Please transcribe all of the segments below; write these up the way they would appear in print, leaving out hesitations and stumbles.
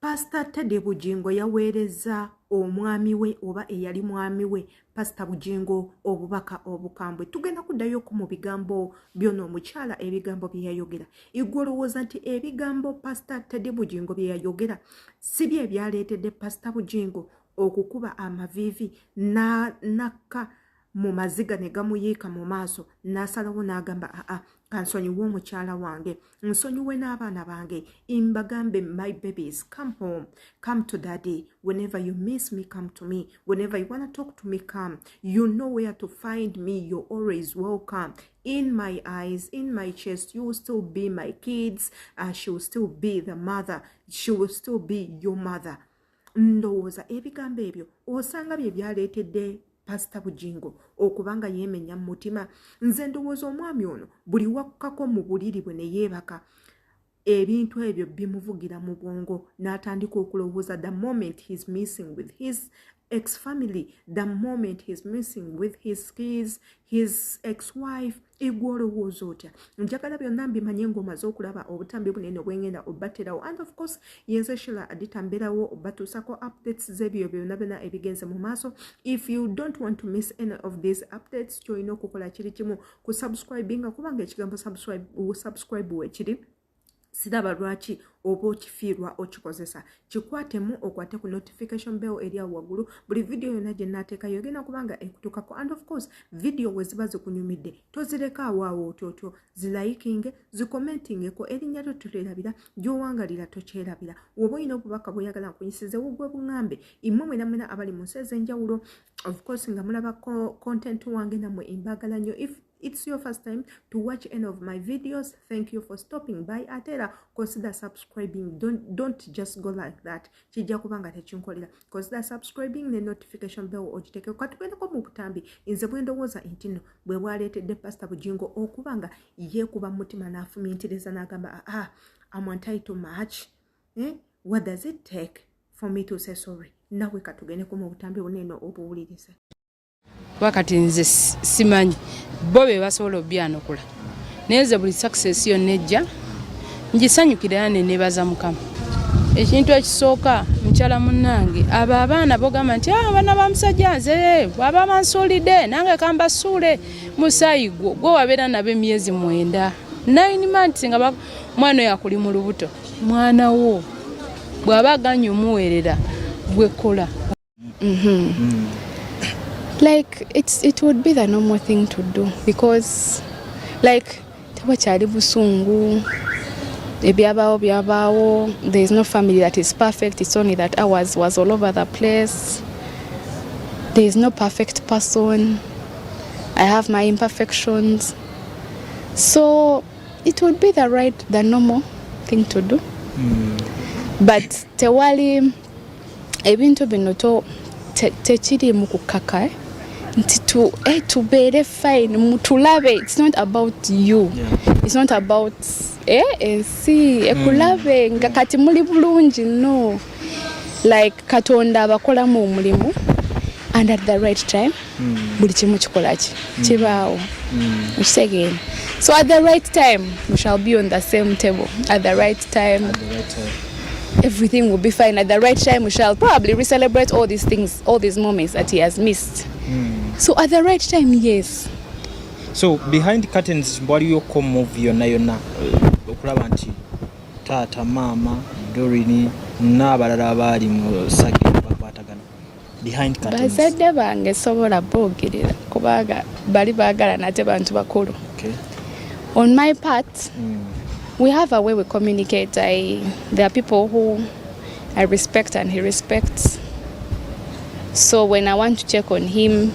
Pasita Teddy Bugingo yaweerezza omwami we oba eyali mwami we Pasita Bugingo obubaka obukambwe. Tugenda kuddayoko mu bigambo by'ono omukyala, ebigambo bye yayogera. Igwe olowooza nti ebigambo Pasita Teddy Bugingo bye yayogera si bye byaleetedde Pasita Bugingo okukuba amaviivi n'akka mu maziga ne gamuyiika mu maaso, n'asalawo n'agamba, "Aa, kansonyiwe omukyala wange, nsonyiwe n'abaana bange, mbagambe, my babies, come home, come to daddy. Whenever you miss me, come to me. Whenever you wanna talk to me, come. You know where to find me. You're always welcome in my eyes, in my chest. You will still be my kids. She will still be the mother. She will still be your mother." Ndowooza ebigambo ebyo osanga bye byaleetedde Pasita Bugingo okuba nga yeemenya mu mutima. Nze ndowooza omwami ono buli wakkako mu buliri bwe ne yeebaka, ebintu ebyo bimuvugira mu bwongo n'atandika okulowooza the moment he's missing with his ex family, the moment he's missing with his kids, his ex wife. Igwe olowooza otya? Njagala byonna mbimanye ng'omaze okulaba obutambi bunene obwengenda obaterawo. And of course, yenze Shila Adita, mbeerawo obatuusako updates z'ebyo byonna byonna ebigenze mu maaso. If you don't want to miss any of these updates, kyolina okukola kiri kimu, ku subscribinga, kubanga ekigambo subscribe weekiri, siraba lwaki oba okifiirwa okikozesa. Kikwatemu, okwate ku notification bell eri awo waggulu. Buli vidiyo yonna gye naateekayo egenda kubanga ekutukako. And of course, vidiyo we ziba zikunyumidde, tozireka awaawo otyotyo, zilikinge, zicommentingeko, erinnya lyo tolyerabira, gy'owangalira tokyerabira. Woba olina obubaka bweyagala nkuyisizewo, gwe buŋŋambe. Immwe mwena mwena abali mu nsi ez'enjawulo, of course nga mulaba content wange, nammwe embagala nnyo. If it's your first time to watch any of my videos, thank you for stopping by. Ate era consider subscribing. Don't just go like that, kijja kuba nga tekinkolera. Consider subscribing ne notification bell ogiteekeko. Katugendeko mu butambi. Nze bwe ndowooza nti nno bwe bwaleetedde Pasita Bugingo okuba nga yeekuba mu mutima n'afumiitiriza n'agamba, "Ah, am entitled much, eh? What does it take for me to say sorry?" Nawe katugendeko mu butambi buneeno obuwulirize. Kuba kati nze simanyi bo be basobola obyanukula, naye nze buli success yonna ejja ngisanyukira era nenebaza Mukama. Ekintu ekisooka, mukyala munnange, abo abaana bogamba nti, "Ah, abaana ba musajja nze bwaba bansuulidde, nange kambasuule," musaayi gwo gwe wabeera nabo emyezi 9, 9 months, nga mwana oyo akuli mu lubuto. Mwana wo bw'aba aganye omuweerera, gwekola. Like it would be the normal thing to do because, like, tewakyali busungu. Ebyabaawo byabaawo. There is no family that is perfect. It's only that ours was all over the place. There is no perfect person. I have my imperfections, so it would be the right, the normal thing to do. But tewali ebintu bino to tekiri mu kukaka, eh? Nti tubeere fine, mutulabe. It's not about you. It's not about ensi ekulabe nga kati muli bulungi. No, like, Katonda abakolamu omulimu and at the right time buli kimu kikola ki kibaawo. Okitegeera? So at the right time we shall be on the same table. At the right time, At the right time. everything will be fine. At the right time we shall probably re-celebrate all these things, all these moments that he has missed. So at the right time, yes. So behind curtains waliyoko movie yonna yonna, okulaba nti taata, maama Dorini n'abalala abaali mu saga bakwatagana behind curtains? Bazadde bange sobola boogerera kubanga bali baagala nate bantu bakulu. On my part, we have a way we communicate. There are people who I respect and he respects, so when I want to check on him,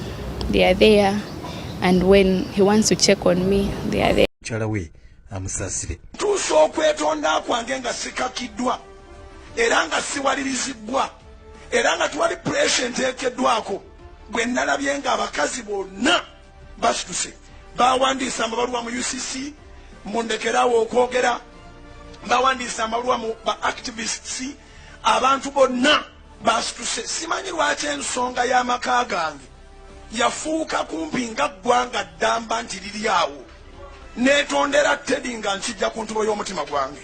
they are there, and when he wants to check on me, they are there. Mukyala we amusaasire. Ntuusa okwetonda kwange nga sikakiddwa era nga siwalirizibbwa era nga tewali pressure nteekeddwako. Bwe nalabye nga abakazi bonna basituse, bawandiisa amabaluwa mu UCC, mundekerawo okwogera, bawandiisa amabaluwa mu ba activists, abantu bonna basituse. Simanyi lwaki ensonga y'amaka gange yafuuka kumpi nga ggwanga ddamba nti liri awo. Neetondera Teddy nga nkijja ku ntubo y'omutima gwange.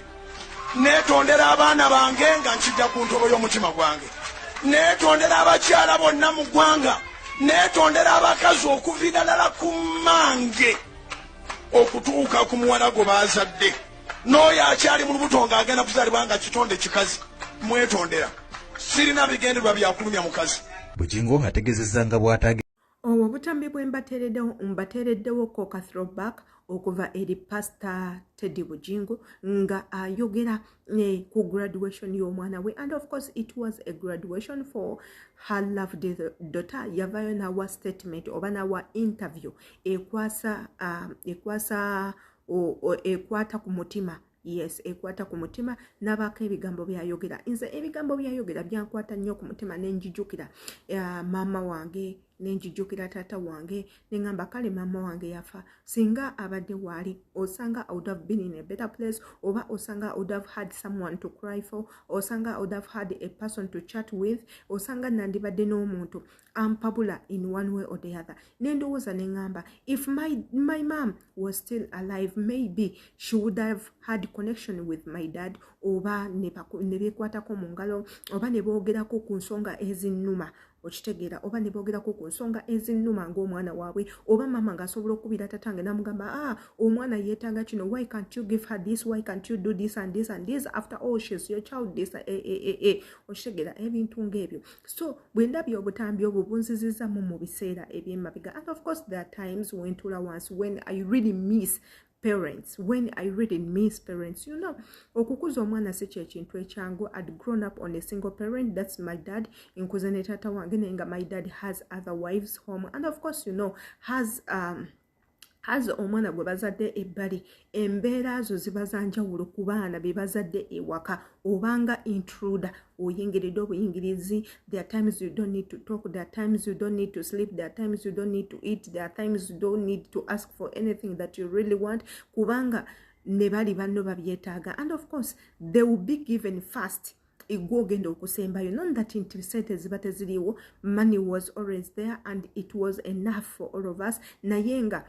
Neetondera abaana bange nga nkijja ku ntobo y'omutima gwange. Neetondera abakyala bonna mu ggwanga. Neetondera abakazi okuviira ddala ku mmange okutuuka ku muwala gwe baazadde n'oyo akyali mu lubuto ng'agenda kuzaalibwa nga kitonde kikazi. Mwetondera, sirina bigendererwa byakulumya mukazi. Bugingo ategezezza nga bw'ataage Obwo obutambi bwe mbateereddewo, mbateereddewo ko ka throwback okuva eri Pastor Teddy Bugingo nga ayogera ku graduation y'omwana we, and of course it was a graduation for her loved daughter. Yavayo n'awa statement oba n'awa interview ekwasa ekwata ku mutima. Yes, ekwata ku mutima, n'abaako ebigambo byayogera. Nze ebigambo byayogera byankwata nnyo ku mutima, nenjijukira maama wange, nenjijukira taata wange, neŋŋamba kale maama wange yafa, singa abadde waali osanga I would have been in a better place, oba osanga I would have had someone to cry for, osanga I would have had a person to chat with, osanga nandibadde n'omuntu ampabula in one way or the other. Nendowooza neŋŋamba, if my mom was still alive, maybe she would have had connection with my dad, oba ne beekwatako mu ngalo, oba ne boogerako ku nsonga ezinnuma, okitegeera, oba ne boogerako ku nsonga ezinnuma ng'omwana waabwe, oba maama ng'asobola okubira tatange n'amugamba, "Ah, omwana yeetaaga kino, why can't you give her this? Why can't you do this and this and this? After all, she's your child," this okitegeera, ebintu ng'ebyo. So bwe ndabye obutambi obwo, bunzizizzamu mu biseera eby'emabega. And of course there are times when ntuula wansi, when I really miss parents, when I really miss parents. Okukuza omwana si kyekintu ekyangu. I'd grown up on a single parent, that's my dad. Nkuze ne taata wange, naye nga my dad has other wives home, and of course, has haza omwana gwe bazadde ebbali. Embeera zo ziba za njawulo ku baana be bazadde ewaka, obanga intruder, oyingiridde obuyingirizi. There are times you don't need to talk, there are times you don't need to sleep, there are times you don't need to eat, there are times you don't need to ask for anything that you really want, kubanga ne bali banno babyetaaga, and of course they will be given first, gwe ogenda okusembayo. Not that nti sente ziba teziriiwo, money was always there and it was enough for all of us, naye nga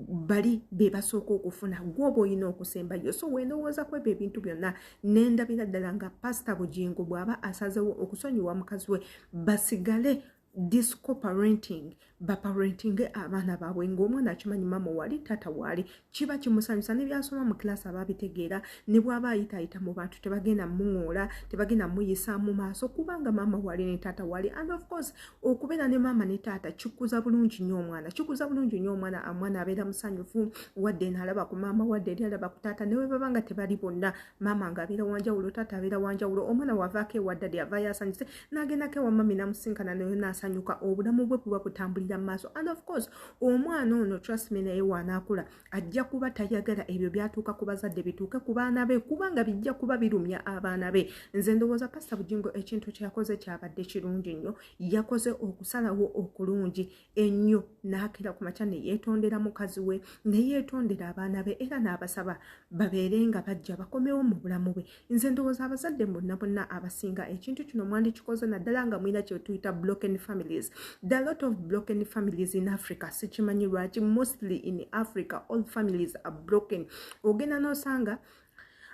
bali be basooka okufuna, gwoba olina okusembayo. So wendowooza ku ebyo ebintu byonna, nendabira ddala nga Pasita Bugingo bw'aba asazewo okusonyiwa mukazi we, basigale this co-parenting, baparentinge abaana baabwe ng'omwana akimanyi maama wali, taata waali, kiba kimusanyusa. Nebyasoma mu kilasi aba abitegeera, ne bw'aba ayitaayita mu bantu tebagenda muŋoola, tebagenda muyisa mu maaso, kubanga maama wali ne taata wali. And of course okubeera ne maama ne taata kikuza bulungi nnyo omwana, kikuza bulungi nnyo omwana. Omwana abeera musanyufu, wadde nalaba ku maama, wadde eri alaba ku taata. Ne bwe baba nga tebali bonna, maama ng'abeera wanjawulo, taata abeera wanjawulo, omwana wavaako ewa daddy avaayo asanyuse, n'agendako ewa mummy namusinkana nayo n'asanyuka, obulamu bwe buba butambulira mu maaso. And of course omwana ono, trust me, naye waanaakula ajja kuba tayagala ebyo byatuuka ku bazadde bituuke ku baana be, kubanga bijja kuba birumya abaana be. Nze ndowooza Pasita Bugingo ekintu kyeyakoze kyabadde kirungi nnyo. Yakoze okusalawo okulungi ennyo n'akira ku makya ne yeetondera mukazi we, ne yeetondera abaana be, era n'abasaba babeere nga bajja bakomewo mu bulamu bwe. Nze ndowooza abazadde bonna bonna abasinga ekintu kino mwandikikoze, naddala nga mulina kye tuyita broken families. There are lot of broken families in Africa, sikimanyi lwaki. Mostly in Africa all families are broken. Ogenda n'osanga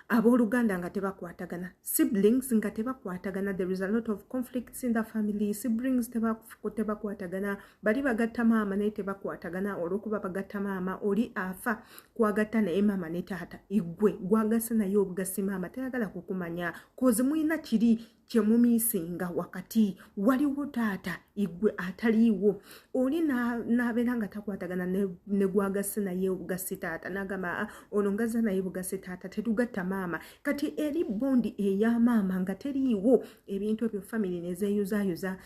abooluganda nga tebakwatagana, siblings nga tebakwatagana. There is a lot of conflicts in the family. Siblings tebakwatagana, bali bagatta maama naye tebakwatagana olwokuba bagatta maama. Oli afa kwagatta naye maama ne taata, igwe gwagase naye obugasi maama tayagala kukumanya, 'cause mulina kiri kyemumiisinga wakati. Waliwo taata, igwe ataliiwo. Oli n'abeera nga takwatagana ne gwagase naye obugasi taata, n'agamba, "Ah, ono ngaza naye bugasi taata, tetugatta maama." Kati eri bond eya maama nga teriiwo. Ebintu ebyo family nezeeyuzayuza,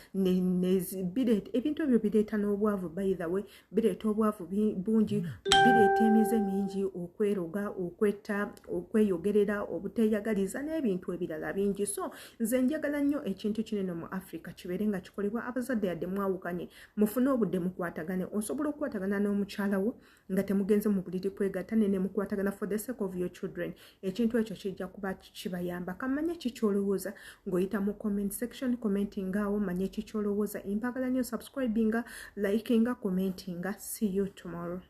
ebintu ebyo bireeta n'obwavu. By the way, bireeta obwavu bungi, bireeta emize mingi, okweroga, okwetta, okweyogerera, obuteeyagaliza n'ebintu ebirala bingi. So nze njagala nnyo ekintu kinene mu Africa kibeere nga kikolebwa. Abazadde, yadde mwawukanye, mufune obudde mukwatagane. Osobola okukwatagana n'omukyala wo nga temugenze mu buliri kwegatta, ne mukwatagana for the sake of your children. Ekintu ekyo kijja kuba kibayamba. Kamanye kikyolowooza ng'oyita mu comment section, commenting awo, manye kikyolowooza. Empagala nnyo, subscribinga, likinga, commentinga. See you tomorrow.